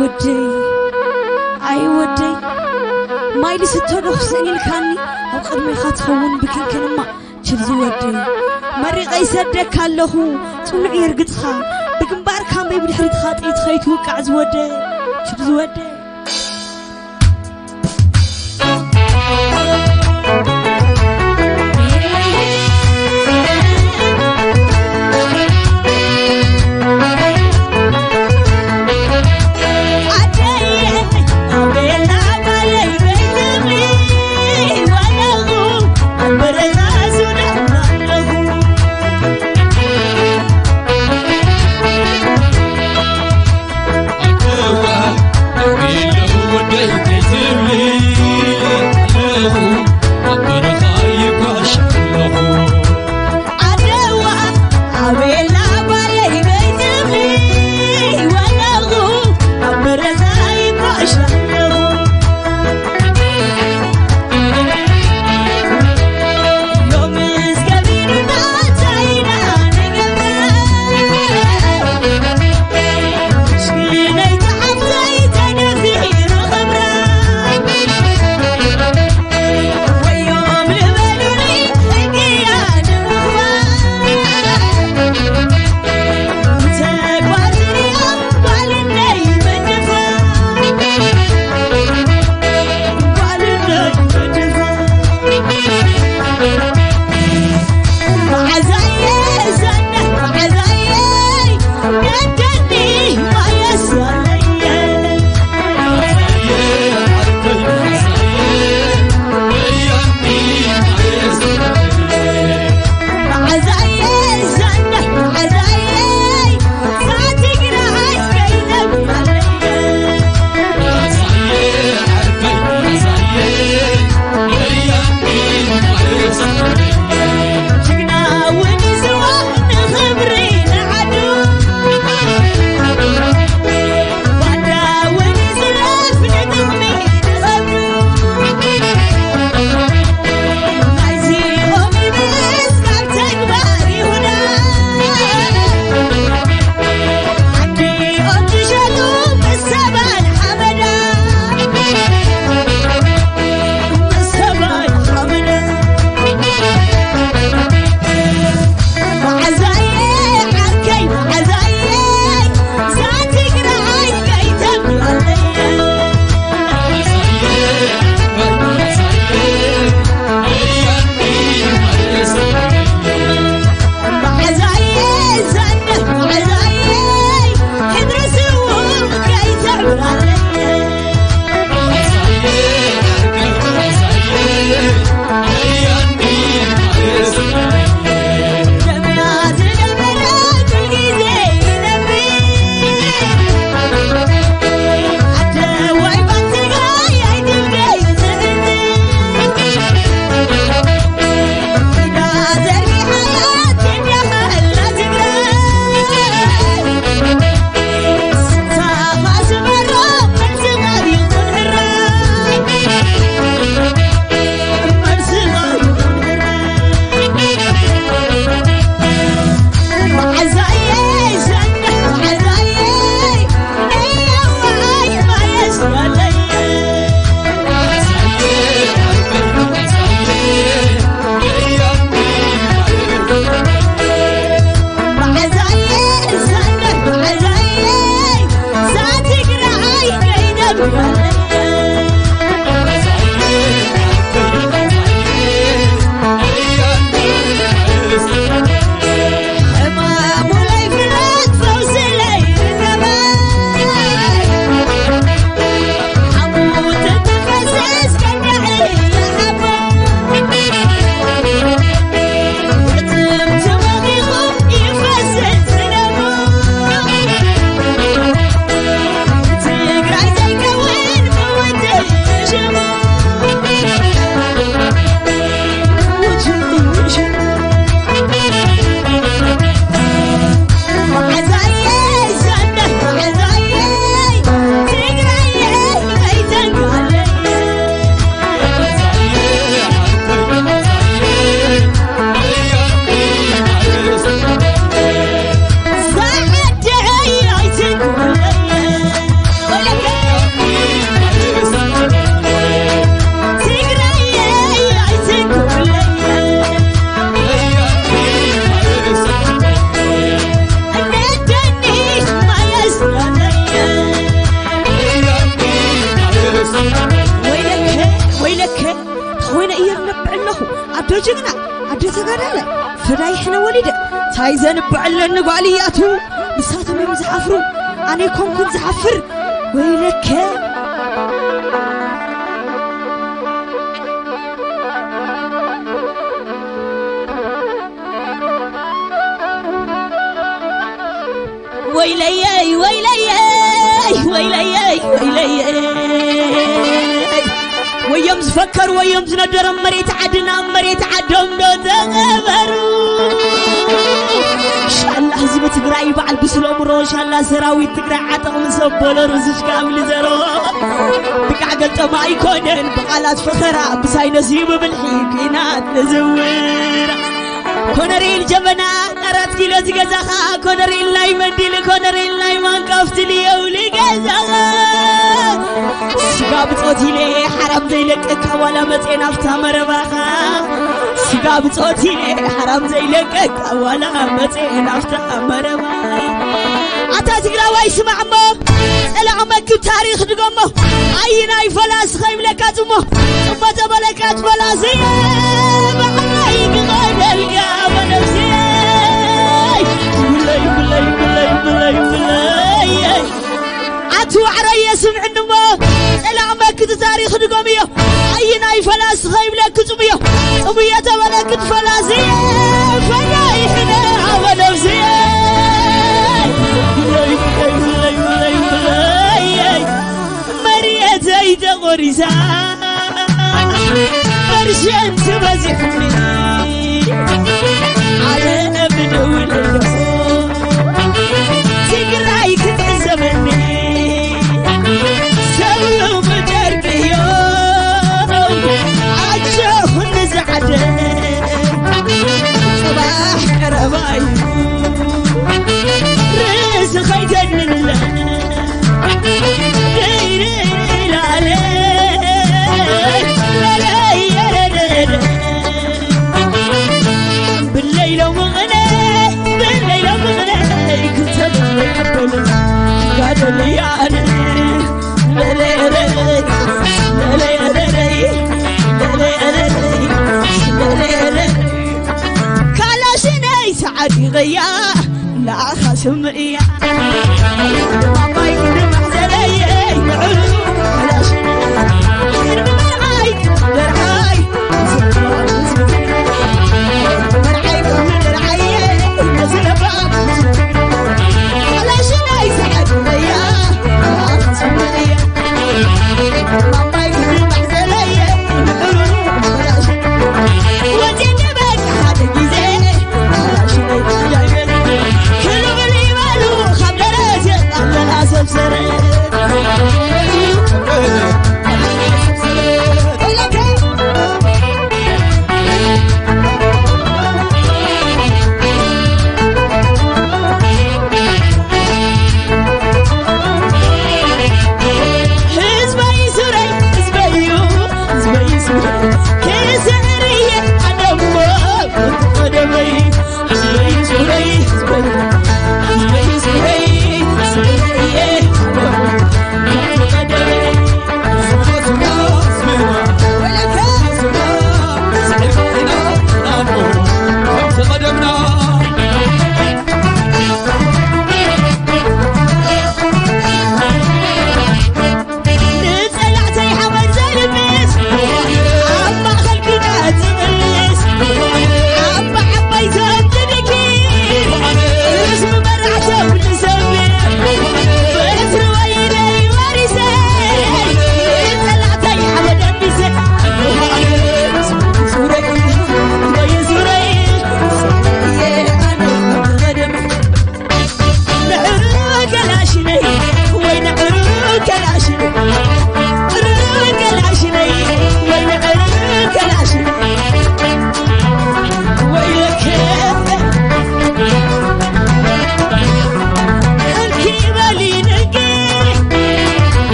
ወደይ፣ ኣይ ወደይ፣ ማይ ልስተ ዶ ክስእን ኢልካኒ፣ ኣብ ቅድሜኻ ትኸውን ብክንክንማ። ችብዚ ወደይ፣ መሪቐ ይሰደካ ኣለኹ፣ ጽኑዕ የርግጽኻ፣ ብግንባርካ እምበይ ብድሕሪትኻ ጥይት ኸይትውቃዕ ዝወደይ። ችብዚ ወደይ። ኣዶ ጅግና፣ ኣዶ ተጋዳላይ፣ ፈዳይ ሕነ ወሊደ፣ ታይ ዘንብዕ ኣለኒ ጓል እያቱ። ንሳቶም እዮም ዝሓፍሩ፣ ኣነ ኮንኩን ዝሓፍር። ወይለከ። ወይለየይ፣ ወይለየይ፣ ወይለየይ፣ ወይለየይ። ወዮም ዝፈከር፣ ወዮም ዝነደሮም መሬት ዓድና፣ መሬት ዓዶም ዶ ተቐበሩ? ሻላ ህዝቢ ትግራይ በዓል ብስለምሮ፣ ሻላ ሰራዊት ትግራይ ዓጠቕ ምስ ኣበሎ፣ ርዝሽ ካብ ልዘሮ። ብቃዕ ገልጠማ ኣይኮነን፣ ብቓላት ፈኸራ፣ ብሳይነስ እዩ ብብልሒ ኲናት ንዝውር። ኮነሬል ጀበና፣ ኣራት ኪሎ ዝገዛኻ፣ ኮነሬል ናይ መንዲል፣ ኮነሬል ናይ ማንቃፍ ትልየው ልገዛኻ። ስጋ ብጾት ኢለ ሓራም ዘይለቀካ፣ ዋላ መጽኤ ናፍታ መረባኻ። ስጋ ብጾት ኢለ ሓራም ዘይለቀካ፣ ዋላ መጽኤ ናፍታ መረባ። ኣታ ትግራዋይ ስማዕ እሞ፣ ጸላእ መክብ ታሪኽ ድገሞ። ኣይ ናይ ፈላስ ኸይብለካ ጽሞ፣ ጽሞ ተበለካ ፈላስ እየ። ብዓይ ክቐደልካ መነፍስ እየ። ብለይ፣ ብለይ፣ ብለይ፣ ብለይ፣ ብለይ። ኣቲ ዋዕረየ ስምዕኒ እሞ፣ ጸላእ መክት ታሪኽ ድገምዮ። ኣይ ናይ ፈላስ ኸይብለክ ጽምዮ፣ ጽምዮ ተበለክት ፈላስየ፣ ፈዳይ ሕነ ኣበ ነብስየ። ብለይ፣ ብለይ፣ ብለይ፣ ብለይ፣ ብለይ። መሬተይ ተቖሪሳ፣ ፐርሸንት በዚሕኒ፣ ዓለም ደውለዮ። ትግራይ ክትዕዘበኒ፣ ሰብሉ ብጨርቅዮ፣ ኣጆኹ ንዝዓደ፣ ጽባሕ ቀረባ እዩ፣ ርእሲ ኸይተድንለ። ብለይ ሎሚ ቅነ፣ ብለይ ሎሚ ቅነ፣ ክልተ ጋደል እያ ኣነ። ካላሽነይ ሰዓት ይቕያ፣ ለኣኻ ስምዕያ።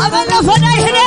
ኣበሎ ፈዳይ ሕነ